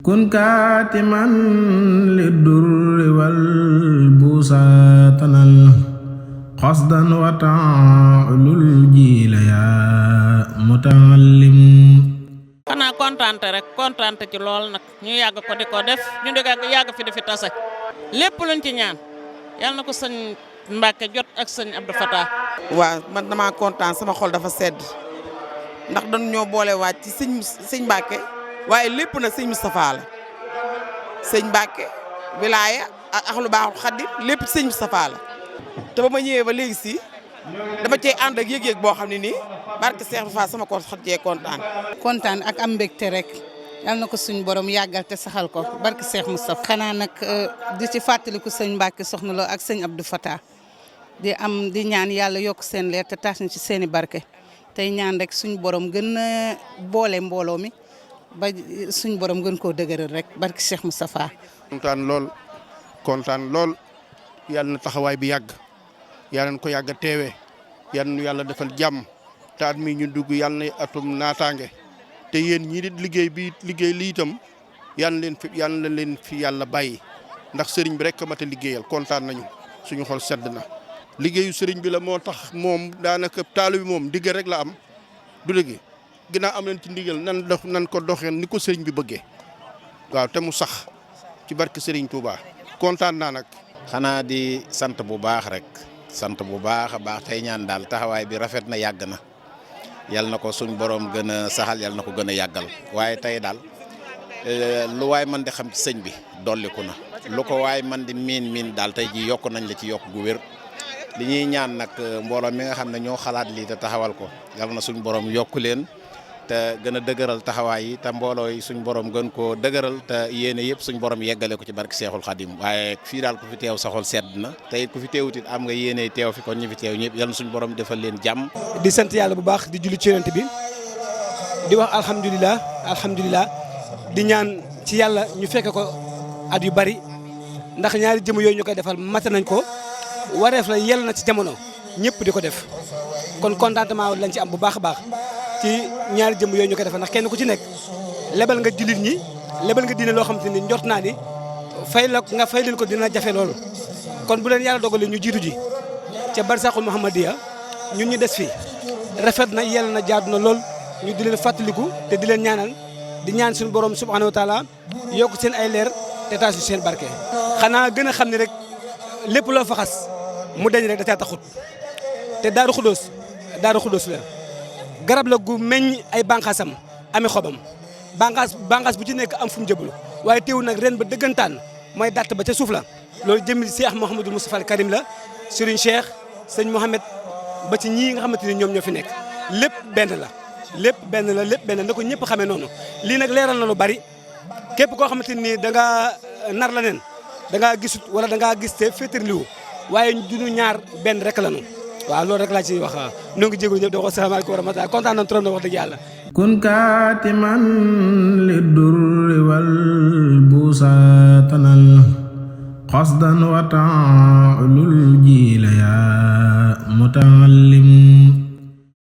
kun kaatiman lidurri wal busaatanal qasdan wa ta'lul jiila yaa muta'allim. xanaa kontaante rek kontaante ci lool nag ñu yàgg ko di ko def ñu yàgg fi di fi tase lépp luñ ci ñaan yàlla na ko sëñ Mbacke jot ak sëñ Abdou Fatah. waaw man damaa kontaan sama xol dafa sedd ndax dañu ñoo boole waat ci sëñ Mbacke waaye lépp nag sëñ Moustapha la sëñ Mbacke wilaaya ak axlu baaxul xaddim lépp sëñ Moustapha la te ba ma ñëwee ba léegi si dama cee ànd ak yëg-yëg boo xam ne nii barke Cheikh Fall sama ko xat cee kontaan ak am mbégte rek yal na ko suñ borom yàggal te saxal ko barke Cheikh Moustapha. xanaa nag di ci fàttaliku sëñ Mbacke soxna Lo ak sëñ Abdou Fatah di ñaan yàlla yokk seen leer te taas na ci seeni barke tey ñaan rek suñ borom gën a boole mbooloo mi ba suñ borom gën koo dëgëral rek barke Cheikh Moustapha. kontaan lool yàlla na taxawaay bi yàgg yàlla na ko yàgg a teewee yàlla nu yàlla defal jàmm te at mi ñu dugg yàlla na atum naataange te yéen ñii di liggéey lii itam yàlla na leen fi yàlla bàyyi ndax sëriñ bi rek mat a liggéeyal kontaan nañu suñu xol sedd na. liggéeyu sëriñ bi la moo tax moom daanaka taalu bi moom ndigal rek la am du léegi ginnaaw am nañ ci ndigal nan ko doxee ni ko sëriñ bi bëggee waaw te mu sax ci barke sëriñ Touba kontaan naa nag. xanaa di sant bu baax rek sant bu baax a baax tey ñaan daal taxawaay bi rafet na yàgg na yal na ko suñ borom gën a saxal yal na ko gën a yàggal waaye tey daal lu waay man di xam ci sëñ bi dolliku na lu ko waay man di miin daal tey ji yokk nañ la ci yokk gu wér li ñuy ñaan nag mbooloo mi nga xam ne ñoo xalaat lii te taxawal ko yal na suñ borom yokku leen te gën a dëgëral taxawaay yi te mbooloo yi suñ borom gën koo dëgëral te yéene yëpp suñ borom yeggale ko ci barke Seexul Xadim waaye fii daal ku fi teew saxol sedd na te it ku fi teewut it am nga yéene teew fi kon ñi fi teew ñëpp yal na suñ borom defal leen jàmm. di sant yàlla bu baax di julli ci yonent bi di wax alhamdulilah di ñaan ci yàlla ñu fekke ko at yu bari ndax ñaari jëm yooyu ñu koy defal mat nañ ko wareef la yell na ci jamono ñëpp di ko def kon contentement lañ ci am bu baax a baax ci ñaari jëm yooyu ñu koy defal ndax kenn ku ci nekk lebal nga jullit ñi lebal nga diine loo xam te ni njort naa ni fay leen ko dina jafe loolu kon bu leen yàlla dogalee ñu jiitu ji ca barsaqul muhammadiya ñun ñu des fi rafet na yell na jaadu na lool ñu di leen fàttaliku te di leen ñaanal di ñaan suñu borom subhanahu wa taala yokk seen ay leer te taas seen barke. xanaa gën a xam ne rek lépp loo fa xas mu dañ rek da caa taxut te daaru xudóos la garab la gu meññ ay bànqaasam amee xobam bànqaas bu ci nekk am fu mu jëblu waaye teewul nag ren ba dëggantaan mooy datt ba ca suuf la loolu jëmmi Cheikh Mouhamadou Moustapha al Karim la Serigne Cheikh sëñ Mohamed ba ci ñii nga xamante ni ñoom ñoo fi nekk lépp benn la na ko ñëpp xamee noonu lii nag leeral na lu bari képp koo xamante ni da nga nar la neen da ngaa gisut wala da ngaa gis te féetarliwu waaye duñu ñaar benn rek la ñu waaw loolu rek laa ci wax noo ngi jégalu ñëpp di wax asalaamaaleykum wa rahmatulah kontaan nañ trop na wax dëgg yàlla. kun kaatiman lidurri wal busaatanal qasdan wa ta'lul jiila yaa muta'allim.